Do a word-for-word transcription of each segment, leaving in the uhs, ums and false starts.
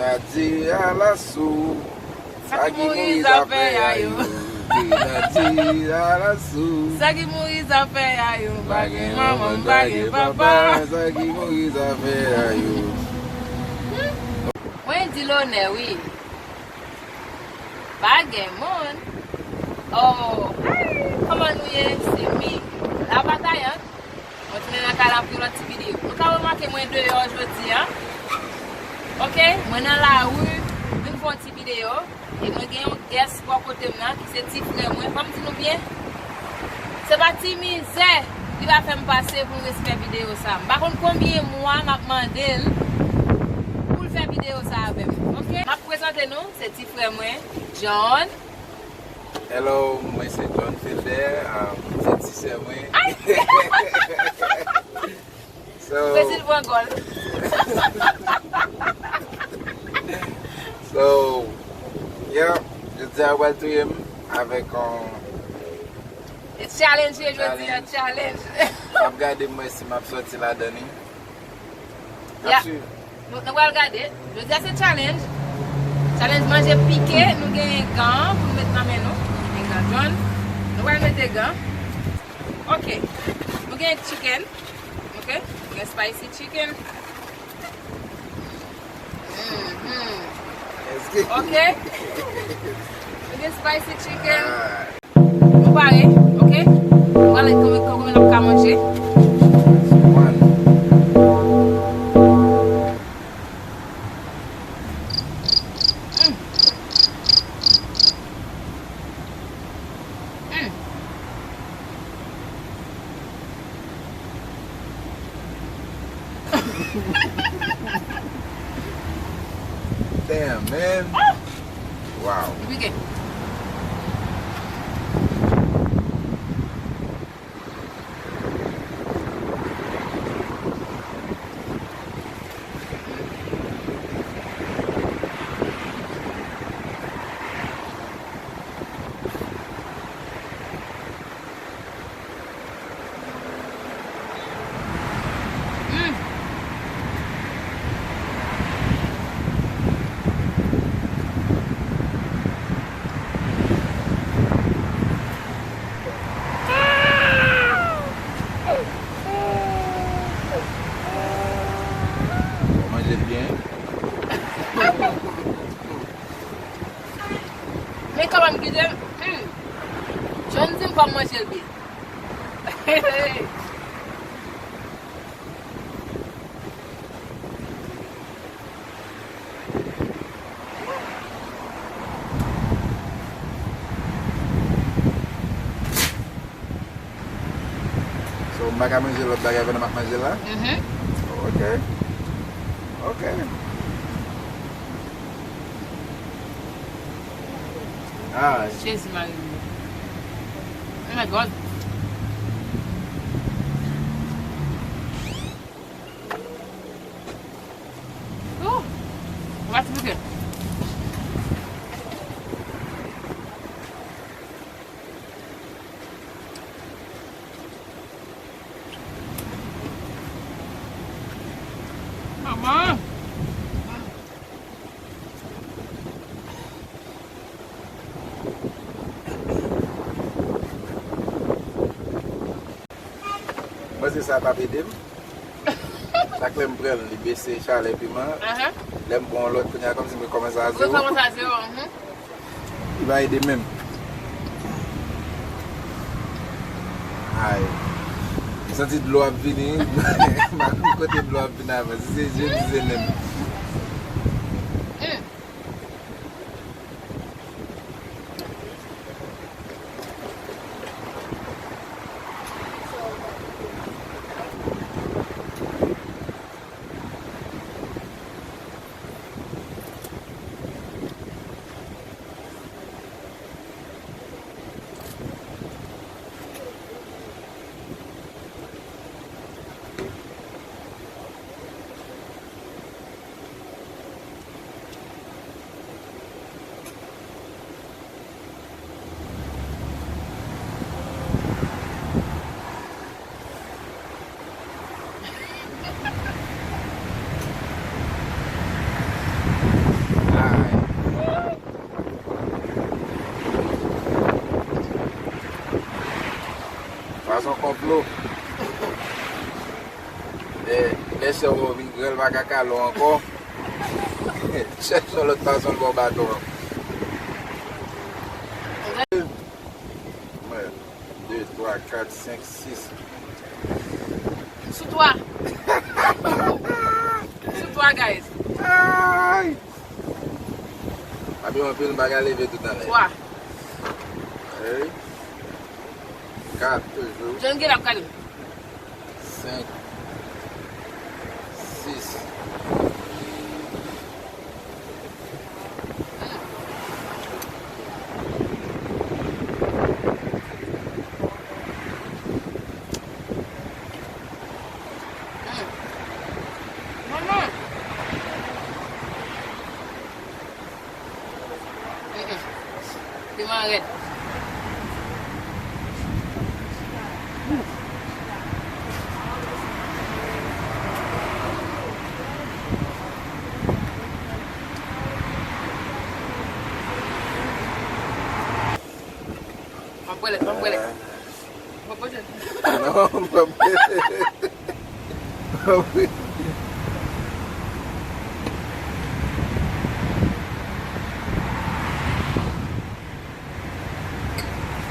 Grenadye alasou. Sa ki Moyiz ap fè a yo? Grenadye alasou. Sa ki Moyiz ap fè a yo? M pa gen manman, m pa gen papa. Sa ki Moyiz ap fè a yo? Mwen di lonè, wi. Pa gen moun. Oh, hey, kòman nou ye? Se mi. La Batayant. Mwen tounen nan kay la pou yon lòt ti videyo. Nou ka remake mwen deyò jodi a. Oke, mwen nan lari, vin fè yon ti videyo. E mwen gen yon guest bò kote m nan, ki se ti frè mwen. Fò m di nou byen, se pa ti mizè li va fè m pase pou l respè videyo sa. M pa konn konbyen mwa m ap mande l pou l fè videyo sa avè m. Oke? M ap prezante nou, se ti frè mwen, John. Hello, mwen se John Felder, um, se ti sè mwen. Ay! So, Brezil pran gòl. So, yeah, jodi a yo pral touye m avèk yon E challenge ye jodi a, challenge. Challenge. M ap gade, m wè si m ap sòti ladan li. Ya. Ap swiv. Nou, nou pral gade. Jodi a se challenge. Challenge manje pike. Nou gen gan pou nou met nan men nou. Gen gan jòn. Nou pral mete gan. Ok. Nou gen chicken. Ok. Nou gen spicy chicken. Mhm. Ok. Nou gen spicy chicken. Ah. Nou pare, ok? Nou pral gade kòman, kòman n ap ka manje. Mm. Mm. Damn, man. Ah! Wow. Li pike. Mm. Manje l byen. Men kòman m kite m? Hmm. John di m fò m manje l byen. So, m pa ka manje lòt bagay pandan m ap manje la? Mhm. Oh, ok. Ok. Ah. Jezi Mari. Oh my God. Ooh. Ou pa ti pike. Manman! Mwen se sa t ap ede m. Chak lè m pran l, li bese chalè piman. Aha. Lè m pran yon lòt, kounye a kòmsi mwen kòmanse a zewo. Ou rekòmanse a zewo, mhm. Li pa ede menm. Ay. M santi dlo ap vini. M pa konn kote dlo ap vin avan. Si se je m, si se nen m. Mm. Se yon konplo. E, lè chè w vin gran, l pa ka kale w ankò. Chèche yon lòt fason l ba w baton an. Mwen, de, twa, kat, senk, sis. Sou twa. Sou twa, guys. Ay! Papi, anpil bagay leve tout anlè. Twa. Ey. Kat toujou. John, get up, Kalim. Senk. Sis. Manman. Mm-mm. Piman rèd. M ap bwè lèt, m ap bwè lèt. M ap bwè lèt. Non, m p ap bwè lèt.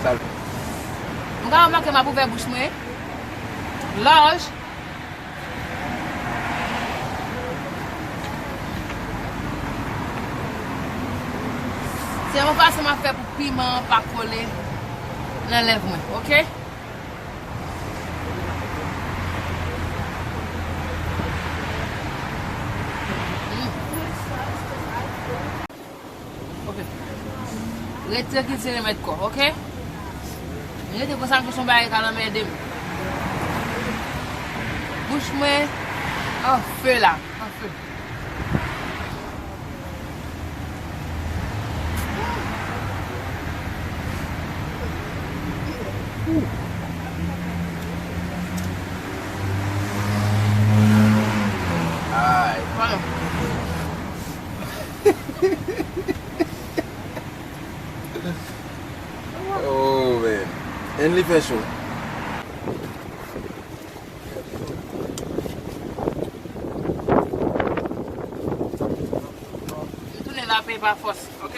Sa l. M ka remake m ap ouvè bouch mwen laj. Se yon fason m ap fè pou piman an pa kole nan lèv mwen, oke? Mm. Ok. Ret trankil, se remèd kò, ok? M rete konsa, m jis yon bagay k al anmède m. Bouch mwen anfe la, anfe. Ay. Pardon. Oh, man. And li fè cho. M tounen la, peye pa fòs, ok?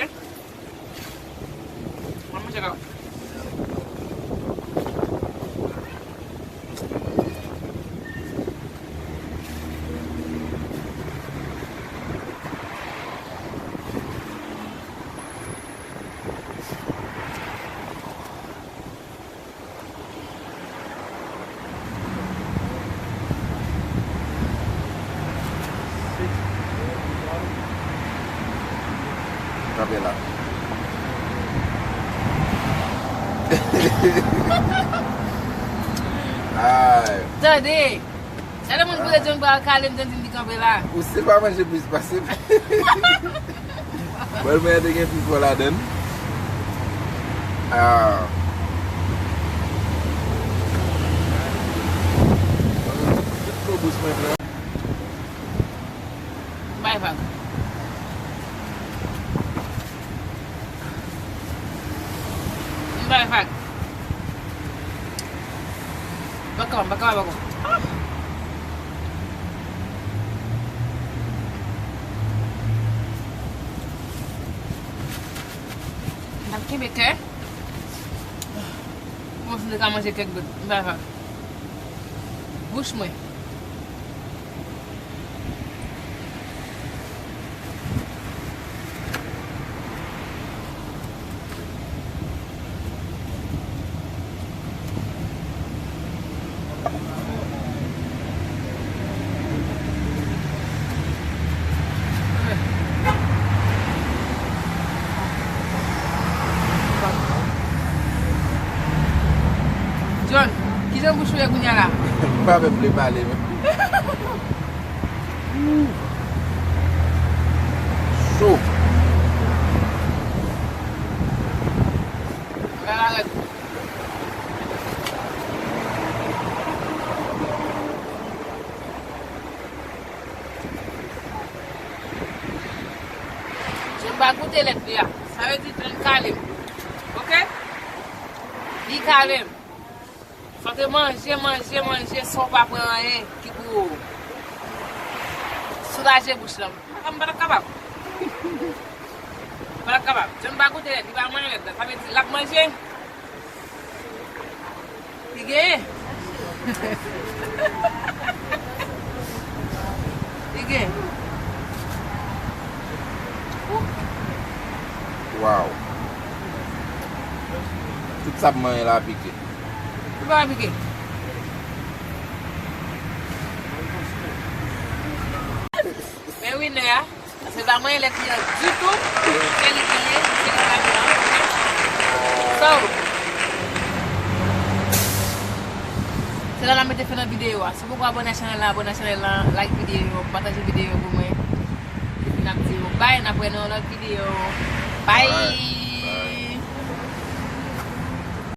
Mwen manje kawòt. Kanpe la. Ay. Tande! Gade moun pou John Brown kale m, tande m di kanpe la. Ou se pa manje plis pase m. Bòl mwen an te gen pifò ladan l. Ah. Tout dlo bouch mwen pran. M bay vag. M bay vag. Baka, baka, baka. Ah! M ap kenbe kè. Bon, si m te ka manje kèk bout, m bay vag. Bouch mwen. John, kijan bouch ou ye kounye a la? M pa menm vle pale menm. Cho. Bagay la rèd. John pa goute lèt li a. Sa vle di John kale m. Ok? Li kale m. Ou te manje, manje, manje, san w pa pran anyen ki pou soulaje bouch lan. M pa t ap kapab. M pa t ap kapab. John pa goute lèt, li pa manje lèt la. Sa vle di, l ap manje. Li genyen. Li genyen. Wow. Tout sa m manyen la pike. Tout bagay pike. Men winner a, se pa mwen lèt li an ditou. Se li ki ye, se li k ap pran, oke? So, se la n ap mete fen nan videyo a. Si w poko abòne ak chanèl la, abòne ak chanèl la, like videyo yo, pataje videyo yo pou mwen. Epi n ap di yo bye, n ap wè nan yon lòt videyo. Bye!